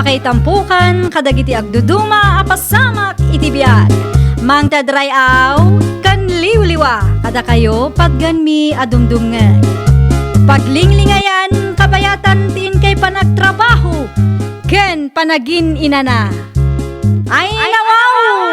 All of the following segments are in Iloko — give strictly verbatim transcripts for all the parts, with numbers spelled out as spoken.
Itampukan kadagiti agduduma a pasamak iti biag. Mangted ray-aw ken liwliwa kadakayo patgenmi a dumdumngeg. Paglinglingayan, kabayatan ti inkay panagtrabaho ken panagin-inana. Ay, nawaw!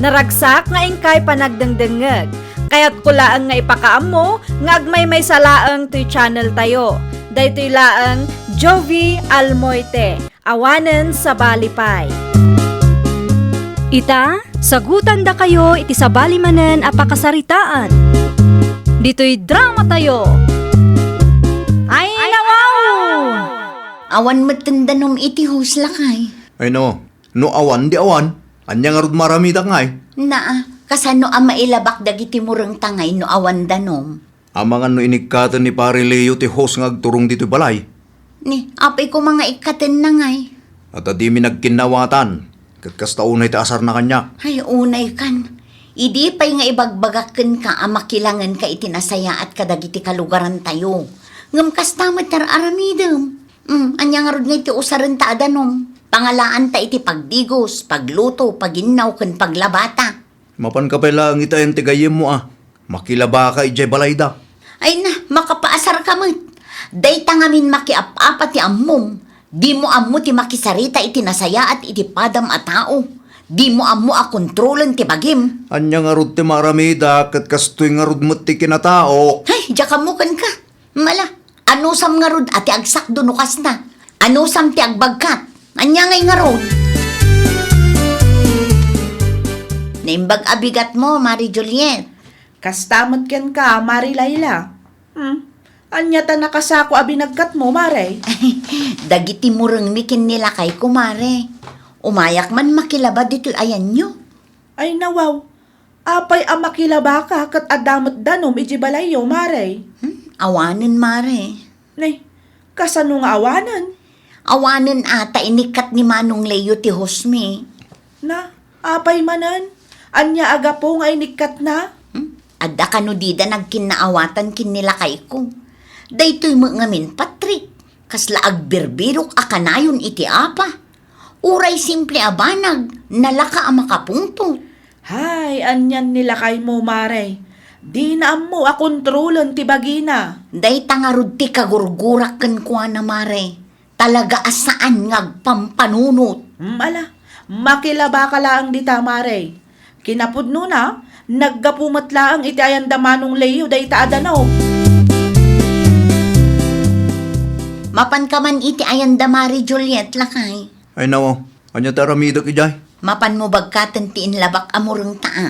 Naragsak nga inkay panagdengdengngeg. Kayatko laeng nga ipakaammo nga agmaymaysa laeng toy channel tayo. Daytoy laeng Jovie Almoite, awanen sabali pay. Ita, sagutandakayo iti sabali manen a pakasaritaan. Ditoy drama tayo. Ay, nawaw! Awan metten danom iti host, lakay. Ay no, no awan, di awan. Ania ngarud maaramidak ngay? Naa, kasano a mailabak dagiti murengta ngay no awan danom? Amangan no inikkaten ni Pare Leo ti host nga agturong ditoy balay. Ni, apay koma nga ikkatenna ngay? Adda dimi nagkinnaawatan, ket kasta unay ti asarna kaniak. Ay, unay kan. Idi pay nga ibagbagak kenka a makilangenka iti nasayaat kadagiti kalugarantayo. Ngem kasta met ti ar-aramidem. Mm, ania ngarud ngay ti usarenta a danom? Pangalaanta iti pagdigos, pagluto, paginnaw, ken paglabata. Mapanka pay laeng iti ayan ti gayyemmo a makilabaka idiay balayda. Ay na, makapaasarka met. Dayta ngamin makiap-apa ti ammom. Dimo ammo ti makisarita iti nasayaat iti padam a tao. Dimo ammo a kontrolen ti bagim. Ania ngarud ti maaramidak ket kastoy ngarud met ti kinataok? Ay, diak ammo kenka. Mala, anusam ngarud a ti agsakdo no kasta? Anusam ti agbagkat? Ania ngay ngarud? Naimbag a bigatmo, Mari Juliet. Kasta met kenka, Mari Laila. Hmm, ania ta nakasako a binagkatmo, Mare? Dagiti murengmi ken ni lakayko, Mare. Umayak man makilaba ditoy ayanyo. Ay, nawaw. Apay a makilabaka ket adda met danom idiay balayyo, Mare? Hmm, awanen, Mare. Nay, kasano nga awanen? Awanen a ta inikkat ni Manong Leo ti hostmi. Na, apay manen? Ania a gapu nga inikkatna? Hmm? Adda kano dida nagkinnaawatan ken ni lakayko. Daytoy met ngamin, Patrick, kasla agbirbirok a kanayon iti apa. Uray simple a banag, nalaka a makapungtot. Hay, anian ni lakaymo, Mare. Dina ammo a kontrolen ti bagina. Dayta ngarud ti kagurgurak kenkuana, Mare. Talaga a saan nga agpampanunot. Hmm, ala, makilabaka laeng dita, Mare. Kinapudnona, naggapu met laeng iti ayanda Manong Leo dayta a danom. Mapanka man iti ayanda Mari Juliet, lakay. Ay, nawaw. Ania ti aramidek idiay? Mapanmo bagkaten ti inlabak a murengta a.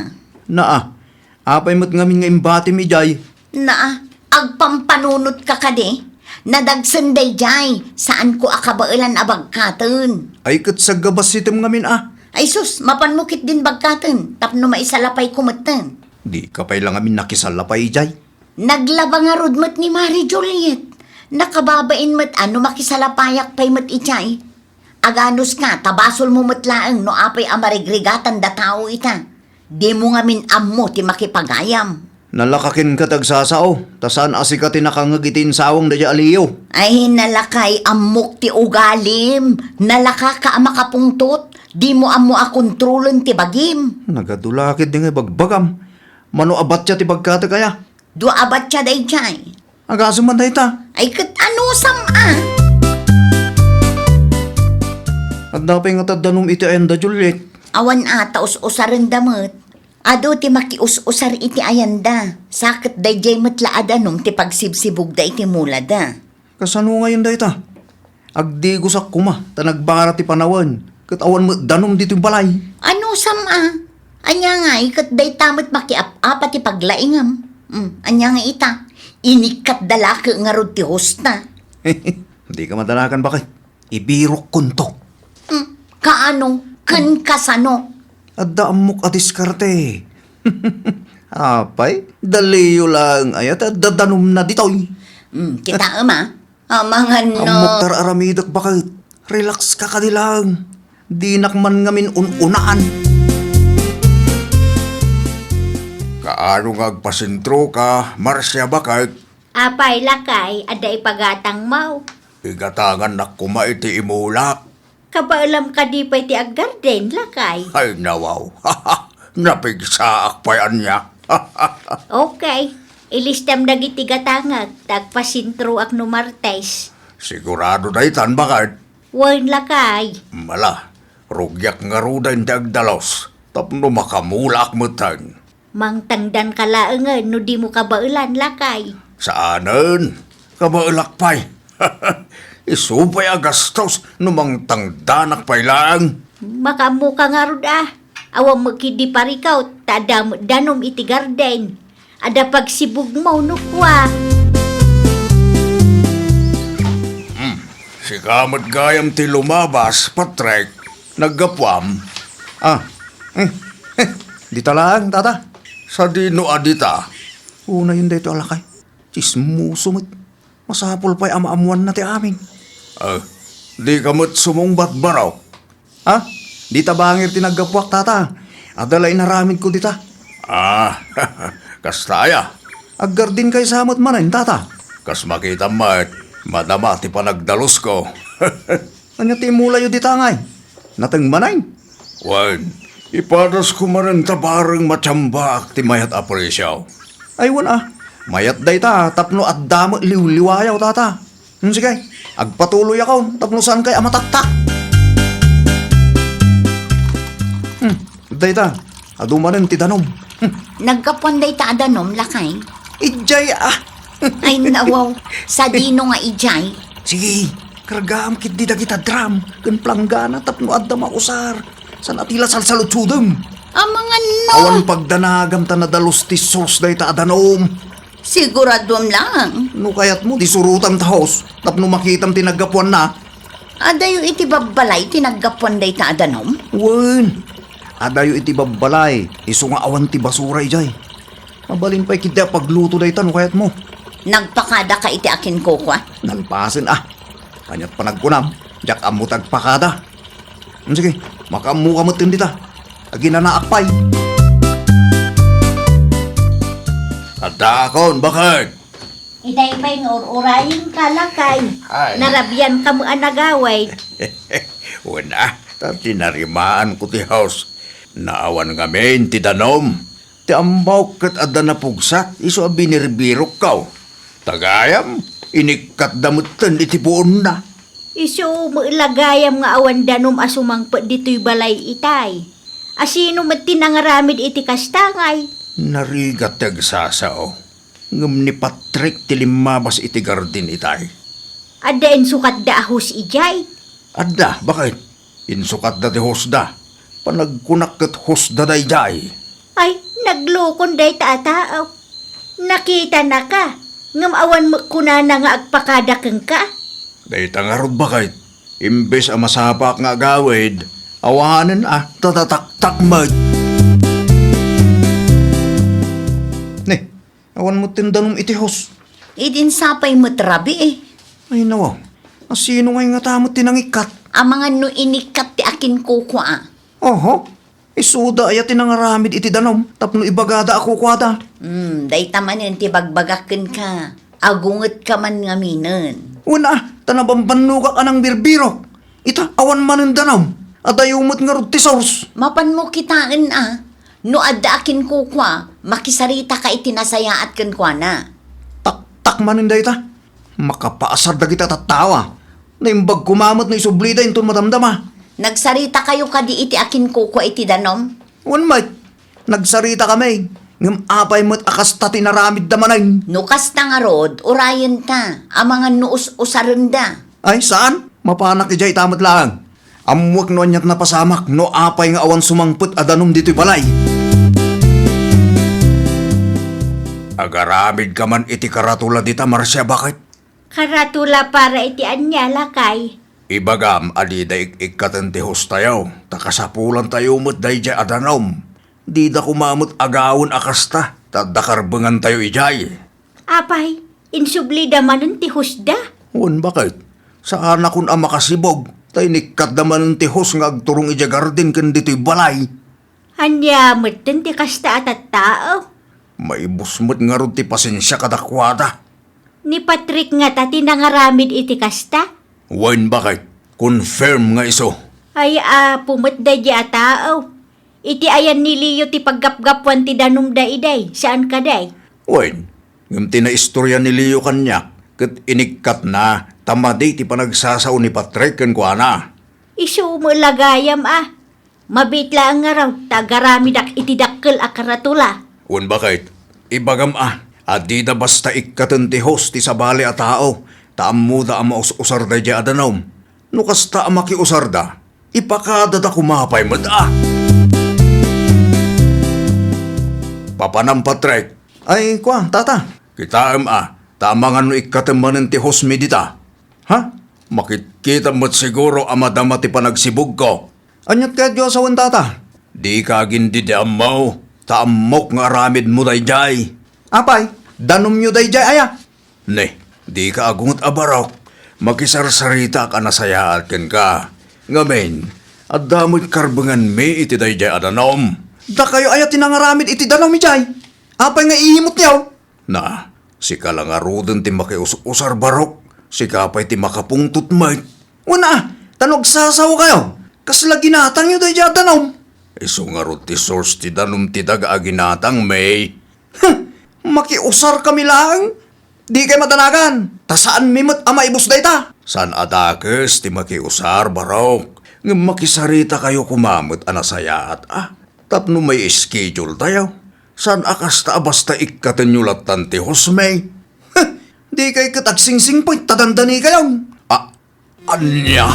Naa. Apay met ngamin nga imbatim idiay? Naa. Agpampanunotka kadi? Nadagsen daydiay. Saanko a kabaelan a bagkaten. Ay, ket saggabasitem ngamin a. Ay sus, mapanmo ketdin bagkaten tapno maisalapayko metten. Dika pay la ngamin nakisalapay idiay? Naglaba ngarud met ni Mari Juliet. Nakababain met a no makisalapayak pay met idiay. Aganuska, ta basolmo met laeng no apay a marigrigatanda tao ita. Dimo ngamin ammo ti makipagayam. Nalaka kenka ti agsasao, ta saan a sika ti nakangngeg iti insawang daydiay a Leo. Ay, nalakay, ammok ti ugalim. Nalakaka a makapungtot. Dimo ammo a kontrolen ti bagim. Nagadu la ketdi nga ibagbagam. Mano a batia ti bagkatek aya? Dua a batia daydiay. Agasem man dayta. Ay, ket anusam a? Adda pay ngata danom iti ayanda, Juliet? Awan a, ta us-usarenda met. Adu ti makius-usar iti ayanda. Sa ket daydiay met la a danom ti pagsibsibugda iti mulada. Kasano ngayen dayta? Agdigosak koma ta nagbara ti panawen, ket awan met danom ditoy balay. Anusam a? Ania ngay ket dayta met makiap-apa ti paglaingam? Hmm, ania nga ita? Inikkatda la ket ngarud ti hosta. Dika madanagan, baket. Ibirokkonto. Hmm, kaano? Ken kasano? Adda ammok a diskarte. Apay, da Leo laeng aya ti adda danomna ditoy. Hmm, kitaem a? Amangan no. Ammok ti ar-aramidek, baket. Relax ka kadi laeng. Dinak man ngamin un-unaan. Kaano nga agpasentroka, Marcia, baket? Apay, lakay, adda ipagatangmo? Igatangannak koma iti imulak. Kabaelam kadi pay ti aggarden, lakay? Ay, nawaw. Napigsaak pay ania. Okay. Ilistam dagiti gatangek, ta agpasentroak no Martes. Sigurado daytan, baket? Wen, lakay. Mala, rugiak ngaruden ti agdalus, tapno makamulaak metten. Mangtangdanka laengen no dimo kabaelan, lakay. Saanen, kabaelak pay. Isu pay a gastos no mangtangdanak pay laeng. Makaammoka ngarud a. Awan met ketdi parikaw, ta adda met danom iti garden. Adda pagsibugmo no kua. Hmm, sika met gayam ti lumabas, Patrick. Naggapuam? Ah, eh, eh, dita laeng, tata. Sadino a dita? Unayen daytoy a lakay. Tsismoso met. Masapul pay a maammoanna ti amin. Ah, dika met sumungbat, barok? Ha? Dita bangir ti naggapuak, tata. Adda la inaramidko dita. Ah, kasta aya? Aggardenkayo sa met manen, tata. Kas makitam met, madama ti panagdalusko. Ania ti imulayo dita ngay? Nateng manen? Wen, ipadasko manen ta bareng matiambaak ti mayat a presio. Ay, wen a. Mayat dayta tapno adda met liwliwayaw, tata. Hmm, sige, agpatuloyakon tapno saankay a mataktak. Hmm, dayta, adu manen ti danom. Hmm. Naggapuan dayta a danom, lakay? Idiay, ah. Ay, nawaw. Sadino nga idiay? Sige, kargaam ketdi dagita drum ken planggana tapno adda mausar. Saan a ti la salsaludsodem? Amangan no? Awan pagdanagam ta nadalus ti sos dayta a danom. Siguradom lang. No kayatmo, di surotam ta hose tapno makitam ti naggapuanna. Adayo iti babbalay ti naggapuan dayta a danom? Wen, adayo iti babbalay, isu nga awan ti basura idiay. Mabalin pay ketdi a pagluto dayta no kayatmo. Nagpakadaka iti akinkukua? Nalpasen a. Kaniat panagkunam, diak ammo ti agpakada. Hmm, sige, makaammoka metten dita. Aginanaak pay. Addaakon, baket? Itay pay nga ur-urayenka, lakay. Ay. Narabianka met a nagawid. Wen a, ta tinarimaanko ti hose. Naawan ngamin ti danom. Ti ammok ket adda napugsat isu a binirbirokko. Ta gayam, inikkatda metten iti puonna. Isu met la gayam nga awan danom a sumangpet ditoy balay itay. A sino met ti nangaramid iti kasta ngay? Narigat ti agsasao. Ngem ni Patrick ti limmabas iti garden itay. Adda insukatda a hose idiay? Adda, baket? Insukatda ti hosda. Panagkunak ket hosda daydiay. Ay, naglukon dayta a tao. Nakitanaka, ngem awan met kunana nga agpakada kenka. Dayta ngarud, baket, imbes a masapaak nga agawid, awanen a tatataktak met. Ne, awan met ti danom iti hose. Idin sapay met rabii. Ay, nawa. A sino ngay ngata met ti nangikkat? Amangan no inikkat ti akinkukua. Oho. Isuda aya ti nangaramid iti danom tapno ibagada a kukuada. Hmm, dayta manen ti bagbagak kenka. Agungetka man ngaminen. Wen a, ta nabambannogak a nangbirbirok. Ita, awan manen danom. Adayo met ngarud ti source. Mapanmo kitaen a, no adda akinkukua, makisaritaka iti nasayaat kenkuana. Taktak manen dayta. Makapaasar dagiti tattao a. Naimbag koma met no isublida inton madamdama. Nagsaritakayo kadi iti akinkukua iti danom? Wen met, nagsaritakami, ngem apay met a kasta ti inaramidda manen? No kasta ngarud, urayenta, amangan no us-usarenda. Ay, saan? Mapanak idiay ita met laeng. Ammoek no aniat napasamak no apay nga awan sumangpet a danom ditoy balay. Agaramidka man iti karatula dita, Marcia, baket? Karatula para iti ania, lakay? Ibagam a dida ik-ikkaten ti hostayo, ta kasapulantayo met daydiay a danom. Dida koma met agawen a kasta, ta adda karbengantayo idiay. Apay, insublida manen ti hosda? Wen, baket? Saanakon a makasibug, ta inikkatda manen ti hose nga agturong idiay garden ken ditoy balay. Ania metten ti kasta a tattao? Maibus met ngarud ti pasensia kadakuada. Ni Patrick ngata ti nangaramid iti kasta? Wen, baket. Confirm nga isu. Ay, apo met daydi a tao. Iti ayan ni Leo ti paggapgapuan ti danumda idiay, saan kadi? Wen, ngem ti naistorya ni Leo kaniak, ket inikkatna ta madi ti panagsasao ni Patrick kenkuana. Isu met la gayam a. Mabiit laeng ngarud ta agaramidak iti dakkel a karatula. Wen, baket, ibagam a, a dida basta ikkaten ti host ti sabali a tao, ta ammoda a maus-usar daydiay a danum. No kasta a makiusarda, ipakadada koma pay met a. Papanam, Patrick. Ay, kua, tata. Kitaem a, ta amangan no ikkatem manen ti host mi dita. Ha? Makitkitam met siguro a madama ti panagsibugko. Aniat kayatyo a sawen, tata? Dika agin-didiammo, ta ammok nga aramidmo daydiay. Apay, danumyo daydiay aya? Ne, dika agunget a barok, makisarsaritaak a nasayaat kenka. Ngamin, adda met karbenganmi iti daydiay a danum. Dakayo aya ti nangaramid iti danum idiay? Apay nga iimutyo? Na, sika la ngaruden ti makius-usar, barok. Sika pay ti makapungtot met. Wen a, ta no agsasaokayo, kasla ginatangyo daydiay a danum? Isu ngarud ti source ti danum ti daga a ginatang, May. Huh! Makiusarkami laeng? Dikay madanagan, ta saanmi met a maibus dayta. Saan a dakes ti makiusar, barok. Ngem makisaritakayo koma met a nasayaat a. Tapno may schedule tayo. Saan a kasta a basta ikkatenyo lattan ti host mi? Huh! Dikay ket agsingsingpet ta dandanikayon. A, ania?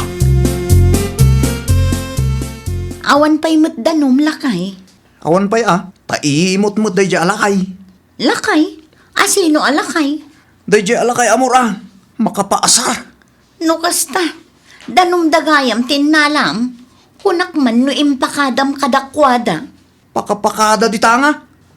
Awan pay met danum, lakay. Awan pay a, ta iimut met daydiay a lakay. Lakay? A sino a lakay? Daydiay a lakay, amor a, makapaasar. No kasta, danumda gayam ti innalam, kunak man no impakadam kadakuada. Pakapakada dita nga.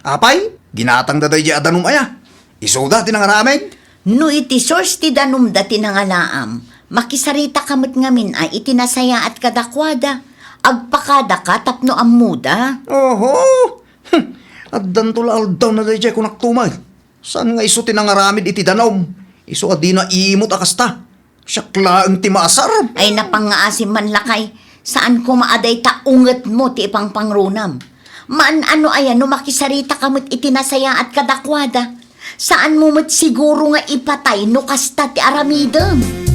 Apay, ginatangda daydiay a danum aya. Isuda ti nangaramid. No iti source ti danumda ti nangalaam, makisaritaka met ngamin a iti nasayaat kadakuada. Agpakadaka tapno ammoda. Oho! Hm, addanto la aldawna daydiay, kunak tumet. Saan nga isu ti nangaramid iti danum? Isu a dina imut a kasta. Siak laeng ti maasar. Ay, napangngaasim man lakay, saan koma a dayta ungetmo ti ipangpangrunam. Maan-ano aya no makisaritaka met iti nasayaat kadakuada? Saanmo met siguro nga ipatay no kasta ti aramidem.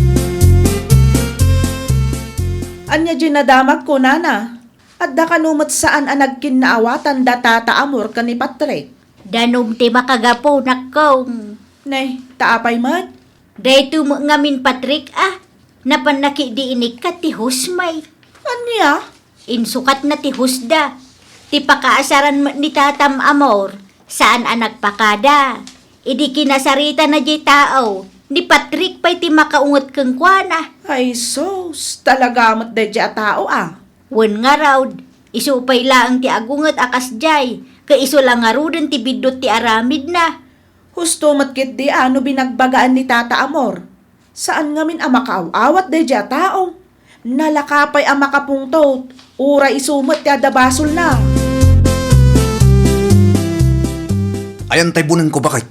Ania diay nadamagko, nana? Adda kano met saan a nagkinnaawatan da Tata Amor ken ni Patrick? Danum ti makagapu, nakkong. Nay, ta apay met? Daytoy met ngamin, Patrick, a, napanna ketdi inikkat ti host mi. Ania? Insukatna ti host da. Ti pakaasaran met ni Tatam Amor, saan a nagpakada. Idi kinasaritana diay tao, ni Patrick pay ti makaunget kenkuana. Ay sus, talaga met daydiay a tao a. Wen ngarud, isu pay laeng ti agunget a kasdiay, ket isu la ngaruden ti biddut ti aramidna. Husto met ketdi a no binagbagaan ni Tata Amor. Saan ngamin a makaaw-awat daydiay a tao. Nalaka pay a makapungtot, uray isu met ti adda basolna. Ayan tay bunengko, baket.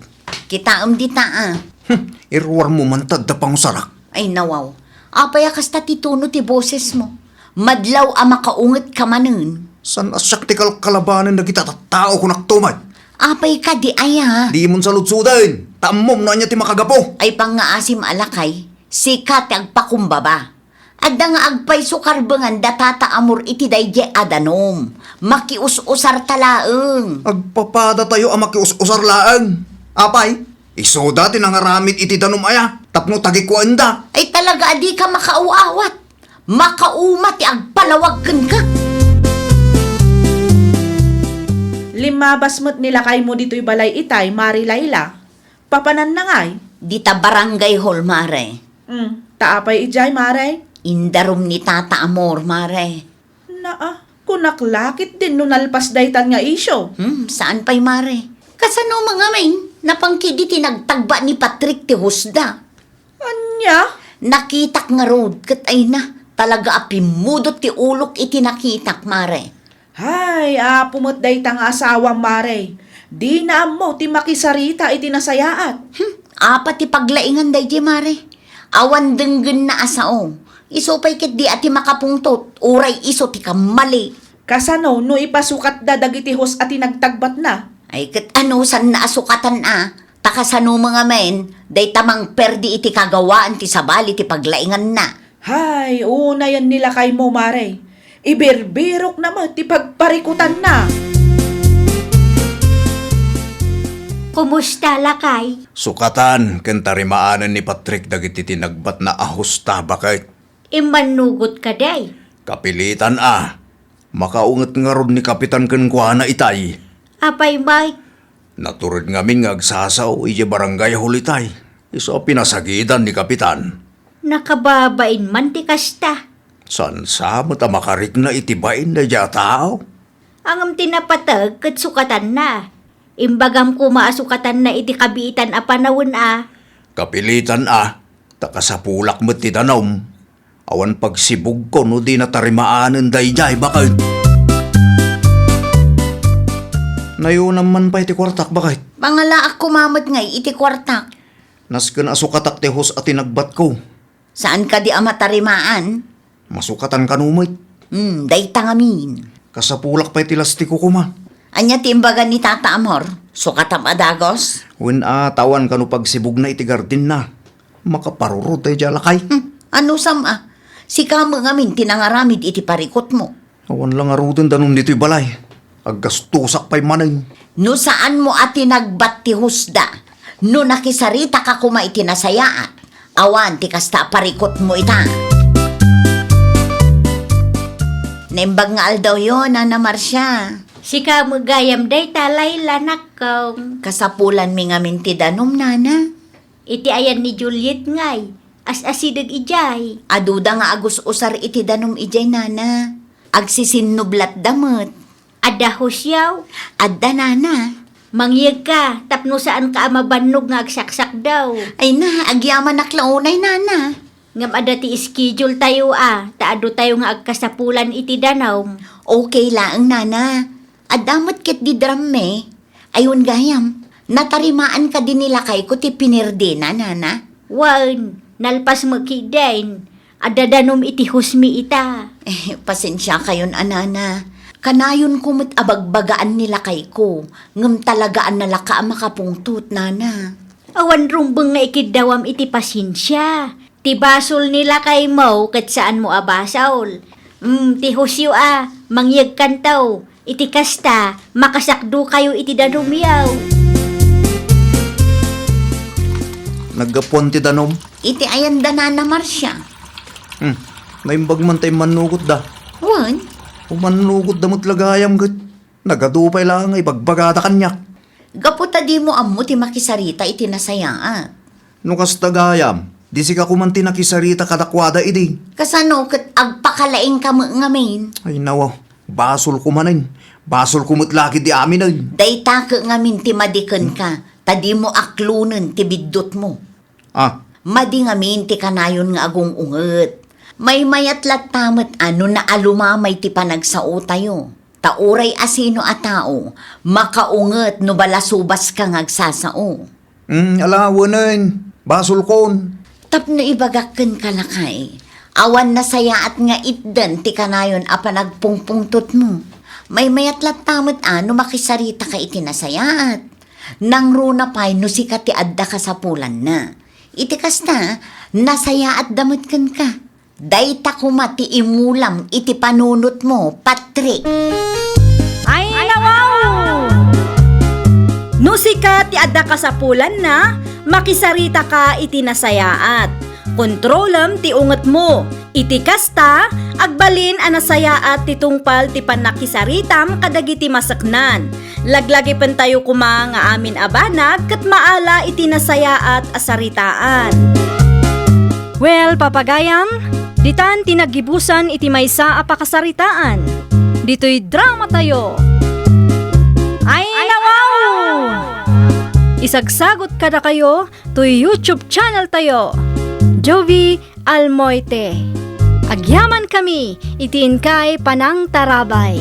Kitaem dita a. Hm, iruarmo man ta adda pangusarak. Ay, nawaw. Apay a kasta ti tono ti bosesmo? Madlaw a makaungetka manen. Saan a siak ti kalkalabanen dagita tattao, kunak tumet. Apay kadi aya? Dimon saludsuden, ta ammom no ania ti makagapu. Ay, pangngaasim a lakay, sika ti agpakumbaba. Adda nga agpayso karbengan da Tata Amor iti daydiay a danum. Makius-usarta laeng. Agpapadatayo a makius-usar laeng. Apay, isuda ti nangaramid iti danum aya, tapno tagikuenda. Ay talaga a dika makaaw-awat. Makauma ti agpalawag kenka. Limmabas met ni lakaymo ditoy balay itay, Mari Laila. Papananna ngay? Dita barangay hall, Mare. Hmm, ta apay idiay, Mare? Indarum ni Tata Amor, Mare. Naa, kunak la ketdin no nalpas daytan nga isyu. Hmm, saan pay, Mare? Kasano mangamin? Napangkidi ti nagtagba ni Patrick ti husda. Ania? Nakitak ngarud, ket ay na, talaga a pimmudot ti ulok iti nakitak, Mare. Hay, apo met dayta nga asawam, Mare. Dina ammo ti makisarita iti nasayaat. Hmm, Apat ti paglaingan daydiay, mare. Awan denggenna a sao. Isu pay ketdi a ti makapungtot, uray isu ti kammali. Kasano no ipasukatda dagiti hus a tinagtagbatna? Ay, ket anusanna a sukatan a? Ta kasano met ngamin, dayta mangperdi iti kagawaan ti sabali ti paglainganna? Hay, unayen ni lakaymo, mare. Ibirbirokna met ti pagparikutanna. Kumusta, lakay? Sukatan ken tarimaanen ni Patrick dagiti tinagbatna a husta, baket. Immannugot kadi? Kapilitan a. Makaunget ngarud ni Kapitan kenkuana itay. Apay met? Natured ngamin nga agsasao idiay Barangay Hall itay. Isu a pinasagidan ni Kapitan. Nakababain man ti kasta. Saan sa met a makarikna iti bain daydiay a tao? Ngem ti napateg ket sukatanna. Imbagam koma a sukatanna iti kabiitan a panawen a. Kapilitan a, ta kasapulak met ti danum. Awan pagsibugko no di natarimaanen daydiay, baket. Nayunam man pay ti kuartak, baket. Mangalaak koma met ngay iti kuartak. Nasken a sukatak ti hus a tinagbatko. Saan kadi a matarimaan? Masukatan kano met. Hmm, dayta ngamin. Kasapulak pay ti lastiko koma. Ania ti imbaga ni Tata Amor? Sukatam a dagus? Wen a, ta awan kano pagsibugna iti gardinna. Makaparurot daydiay a lakay. Hmm, anusam a? Sika met ngamin ti nangaramid iti parikutmo. Awan la ngaruden danum ditoy balay. Aggastosak pay manen. No saanmo a tinagbat ti husda, no nakisaritaka koma iti nasayaat, awan ti kasta a parikutmo ita. Naimbag nga aldawyo, Nana Marcia. Sika met gayam dayta, Layla, nakkong. Kasapulanmi ngamin ti danum, Nana. Iti ayan ni Juliet ngay, as-asideg idiay. Aduda nga agus-usar iti danum idiay, Nana. Agsisinnublatda met. Adda husyaw? Adda, Nana. Mangyegka tapno saanka a mabannog nga agsaksakdaw. Ay na, agyamanak la unay, Nana. Ngem adda ti schedule tayo a, ta adu tayo nga agkasapulan iti danum. Okay laeng, Nana. Adda met ketdi dramme. Ay wen gayam, natarimaan kadi ni lakayko ti pinirdina, Nana? Wen, nalpas met ketdin. Adda danum iti husmi ita. Eh, pasensiakayon a, Nana. Kanayonko met a bagbagaan ni lakayko, ngem talagaan na laka a makapungtot, Nana. Awan rumbeng nga ikiddawam iti pasensia. Ti basol ni lakaymo ket saanmo a basol. Mm, ti husyo a, mangyegkanto. Iti kasta, makasakdokayo iti danumyo. Naggapuan ti danum? Iti ayanda, Nana Marcia. Hmm, naimbag man ta immannugotda. Wen? Umannugotda met la gayam ket nagadu pay laeng nga ibagbagada kaniak. Gapu ta dimo ammo ti makisarita iti nasayaat. No kasta gayam, di sika koma ti nakisarita kadakuada idi. Kasano ket agpakalaingka met ngamin? Ay, nawa, basolko manen. Basolko met la ketdi aminen. Dayta ket ngamin ti madi kenka, ta dimo aklonen ti biddutmo. Ah. Madi ngamin ti kanayon nga agung-unget. Maymayat latta met a no naalumamay ti panagsaotayo. Ta uray asino a tao, makaunget no balasubaska nga agsasao. Mm, ala, wenen. Basolkon. Tapno ibagak kenka, lakay, awan nasayaat nga itdan ti kanayon a panagpungpungtotmo. Maymayat latta met a no makisaritaka iti nasayaat. Nangruna pay no sika ti adda kasapulanna. Iti kasta, nasayaatda met kenka. Dayta koma ti imulam iti panunotmo, Patrick. Ay, nawaw! No sika ti adda kasapulanna, makisaritaka iti nasayaat. Kontrolem ti ungetmo. Iti kasta, agbalin a nasayaat ti tungpal ti pannakisaritam kadagiti maseknan. Laglagipentayo koma nga amin a banag ket maala iti nasayaat a saritaan. Well, papagayam, ditan ti naggibusan iti maysa a pakasaritaan. Ditoy dramatayo. Ay, nawaw! Isagsagot kadakayo toy YouTube channel tayo, Jovi Almoite. Agyamankami iti inkay panangtarabay.